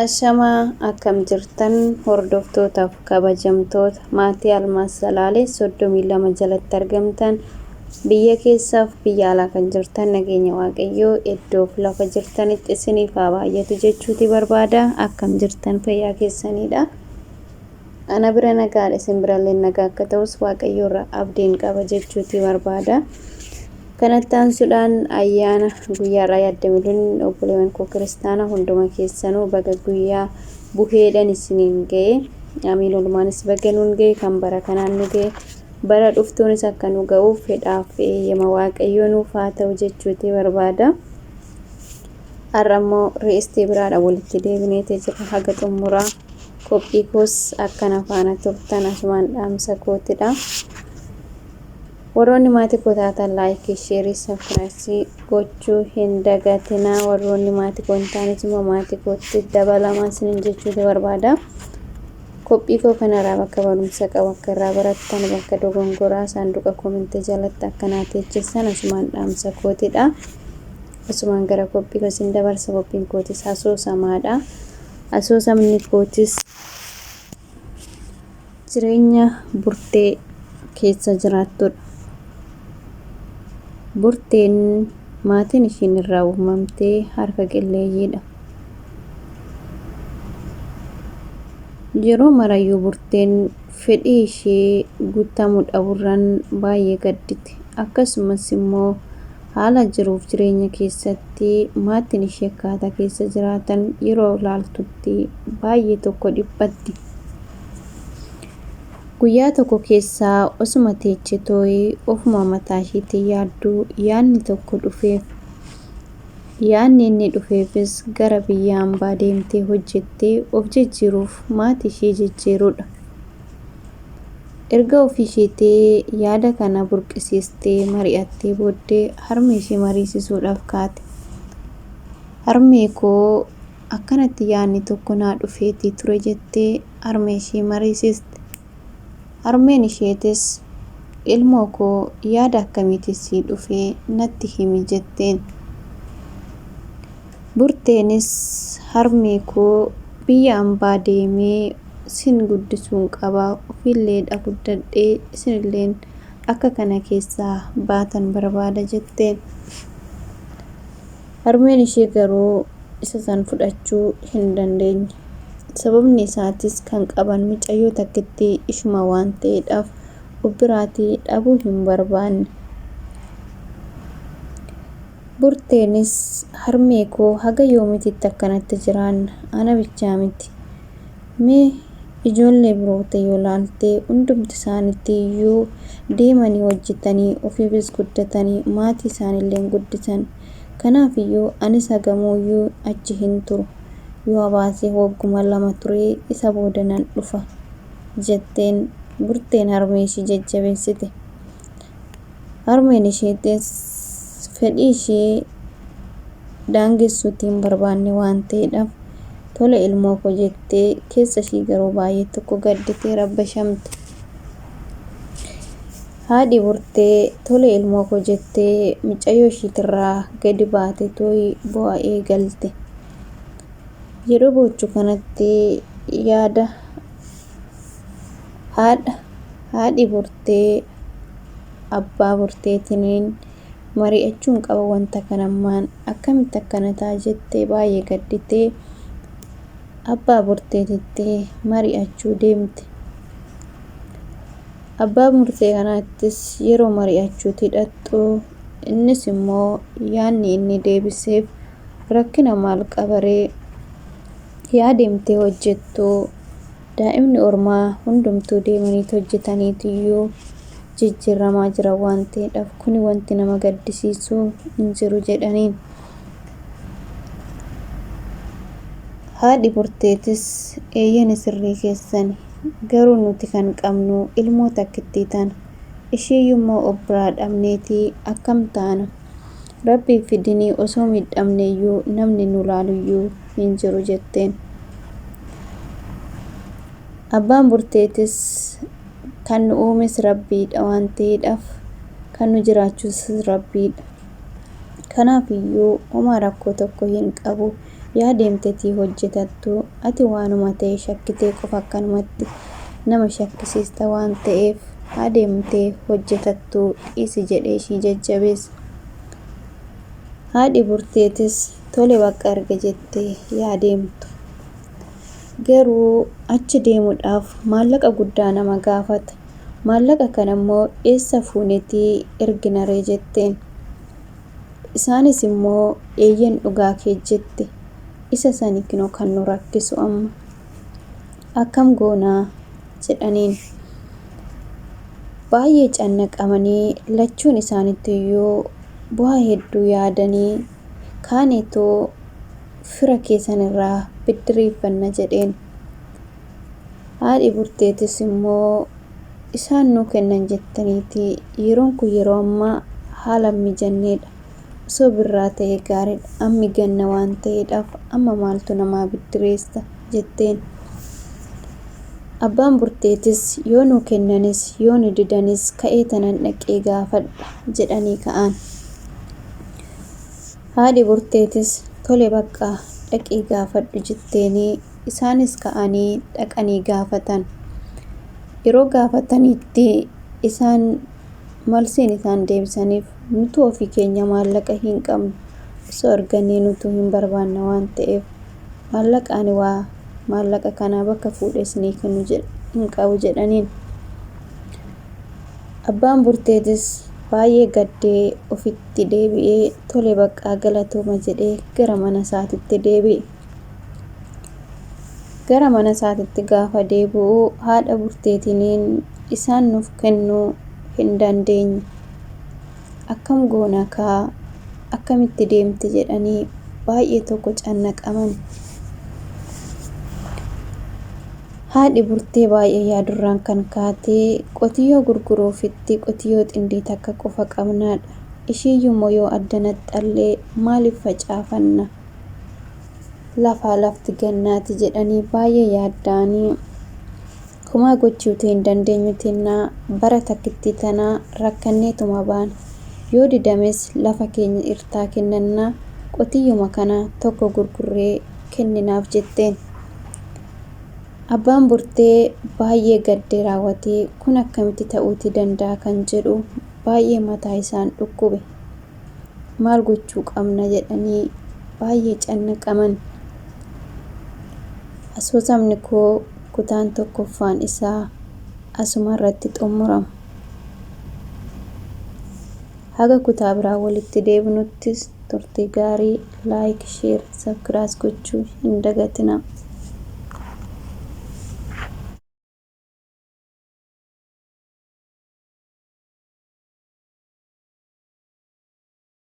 Ashamaa akkam jirtan hordoftootaaf kabajamtoota maatii Almaaz Salaalee 32 jalatti argamtan biyya keessaaf biyya alaa kan jirtan nageenya Waaqayyoo iddoof lafa jirtanitti isiniif haa baay'atu jechuuti barbaada. Akkam jirtan fayyaa keessaniidha. Ana bira nagaadha isin birallee nagaa akka ta'us Waaqayyo irraa abdiin qaba jechuuti barbaada. Kanatti aansuudhaan ayyaana guyyaa irraa yaaddamiluun obboleewwan koo kiristaana hunduma keessanuu baga guyyaa buheedhaan isiniin ga'e. Amiin olmaanis baga nuun ga'e kan bara kanaan nu ga'e. Bara dhuftuunis akka nu ga'uuf fedhaaf eeyyama Waaqayyoo nuuf haa ta'u jechuuti barbaada. Har'a immoo re'istii biraadha walitti deebineeti jira haga xumuraa qophii koos akkana faana turtan asumaan dhaamsa kootidha. Warroonni maatii koo taatan laayikii, sheerii, sabskiraayisii gochuu hin dagatinaa. Warroonni maatii koo hin taanes immoo maatii kootti dabalamaa isiniin jechuuti barbaada. Qophii koo kanarraa bakka barumsa qabu akka irraa barattan bakka dogongoraa saanduqa koomentii jalatti akka naa teechisan asumaan dhaamsa kootidha. Asumaan gara qophii koo isin dabarsa. Qophiin kootis asoosamaadha. Asoosamni kootis jireenya burtee keessa jiraattudha. Burteen maatiin ishiin irraa uumamtee harka qilleeyyiidha. Yeroo marayyuu burteen fedhii ishee guutamuu dhabuurraan baay'ee gadditi. Akkasumas immoo haala jiruuf jireenya keessatti maatiin ishee akkaataa keessa jiraatan yeroo ilaaltutti baay'ee tokko dhiphatti. Guyyaa tokko keessaa osuma teechee too'ee ofuma mataa isheetiin yaadduu yaadni tokko dhufeef. Yaadni inni dhufeefis gara biyya hambaa deemtee hojjettee of jijjiiruuf maatii ishee jijjiiruudha. Erga ofii isheetii yaada kana burqisiistee mari'attee booddee harmee ishee mariisisuudhaaf kaate. Harmee koo akkanatti yaadni tokko naa dhufeetii ture jettee harmee ishee mariisiste. Harmeen isheetis ilmoo koo yaada akkamiitii sii dhufee natti himi jetteen. Burteenis harmee koo biyya hambaa deemee sin guddisuun qaba ofiilleedha guddadhee isinilleen akka kana keessaa baatan barbaada jetteen. Harmeen ishee garuu isa san fudhachuu hin dandeenye. Sababni isaatis kan qaban mucayyoo takkitti ishuma waan ta'eedhaaf of biraatii dhabuu hin barbaanne. Burteenis harmee koo haga yoomiitti akkanatti jiraanna ana bichaa miti. Mee ijoollee biroota yoo laaltee hundumti isaaniitti iyyuu deemanii hojjetanii ofiifis guddatanii maatii isaaniillee guddisan. Kanaaf iyyuu anis hagamuuyyuu achi hin turu. Yoo habaasee wagguma lama turee isa booda nan dhufa jetteen burteen harmee ishee jajjabeessite. Harmeen isheetis fedhii ishee daangessuutti hin barbaanne waan ta'eedhaaf tole ilmoo koo jettee keessa ishii garuu baay'ee tokko gadditee rabbashamte. Haadhi burtee tole ilmoo koo jettee mucayyoo ishiitirraa gadi baate tooyi bu'aa eegalte. Yeroo boochu kanatti yaada haadha haadhi burtee abbaa burteetiniin mari'achuun qaba wanta kanammaan akkamitti akkana ta'a jettee baay'ee gadditee abbaa burteetitti mari'achuu deemte. Abbaa murtee kanaattis yeroo mari'achuutti hidhattu innis immoo yaadni inni deebiseef rakkina maal qabaree yaa deemtee hojjettu daa'imni ormaa hundumtuu deemaniit hojjetaniitiyyuu jijjiiramaa jira waan ta'eedhaaf kuni wanti nama gaddisiisu hin jiru jedhaniin. Haadhi burteetis eeyyani sirrii keessani garuu nuti kan qabnu ilmoo takkittii tana isheeyyuu of biraa dhabneetii akkam taana rabbii fidinii osoo miidhamneeyyuu namni nu laaluyyuu hin jiru jetteen. Abbaan burteetis kan nu uumes rabbiidha waan ta'eedhaaf kan nu jiraachisus rabbiidha. Kanaaf iyyuu homaa rakkoo tokko hin qabu. Yaa deemteetii hojjetattu, ati waanuma ta'e shakkitee qofa akkanumatti nama shakkisiista waan ta'eef haa deemtee hojjetattu dhiisi jedhee ishii jajjabeessa. Haadhi Burteetis tole bakka erga jettee yaa deemtu. Garuu achi deemuudhaaf maallaqa guddaa nama gaafata. Maallaqa kana immoo eessa fuunetii erginaree jetteen. Isaanis immoo eeyyen dhugaa kee jette, isa sani kinoo kan nu rakkisu amma. Akkam goonaa jedhaniin. Baay'ee cannaqamanii lachuun isaaniitti iyyuu bu'aa hedduu yaadanii kaanetoo fira keessan irraa biddiriiffanna jedheen. Haadhi Burteetis immoo isaan nuu kennan jettaniiti, yeroon kun yeroo ammaa haala mijanneedha. Osoo birraa ta'ee gaariidha. Ammi ganna waan ta'eedhaaf amma maaltu namaa biddireessa jetteen. Abbaan Burteetis yoo nuu kennanis yoo nu didanis ka'ee tanan dhaqee gaafadha jedhanii ka'an. Haadhi Burteetis tole bakka dhaqii gaafadhu jetteenii isaanis ka'anii dhaqanii gaafatan. Yeroo gaafatanitti isaan malsiin isaan deebisaniif, nutu ofii keenya maallaqa hin qabnu, osoo argannee nutu hin barbaanna waan ta'eef maallaqa ani waa maallaqa kanaa bakka fuudhee isinii kennu hin qabu jedhaniin. Abbaan Burteetis baay'ee gaddee ofitti deebi'ee tole baqqaa galatooma jedhee gara mana isaatitti deebi'e. Gara mana isaatitti gaafa deebi'u haadha Burteetiniin isaan nuuf kennuu hin dandeenye. Akkam goona kaa, akkamitti deemte jedhanii baay'ee tokko cannaqaman. Haadhi Burtee baay'ee yaadurraan kan kaate qotiyyoo gurguruufitti qotiyyoo xindii takka qofa qabnaadha. Ishiiyyuu yoo adda naxxallee maaliif facaafanna? Lafaa lafti gannaati jedhanii baay'ee yaadda'anii kumaa gochuutu hin dandeenyu tennaa bara takkittii tanaa rakkanneetuma baana. Yoo didames lafa keenya irtaa kennannaa, qotiyyuma kana tokko gurgurree kenninaaf jetteen. Abbaan Burtee baay'ee gaddee raawwatee kun akkamitti ta'uutii danda'a kan jedhu baay'ee mataa isaan dhukkube. Maal gochuu qabna jedhanii baay'ee cannaqaman. Asoosamni koo kutaan tokkoffaan isaa asuma irratti xumurama. Haga kutaa biraa walitti deebinuttis turtii gaarii, like, share, subscribe gochuu hin dagatinaa.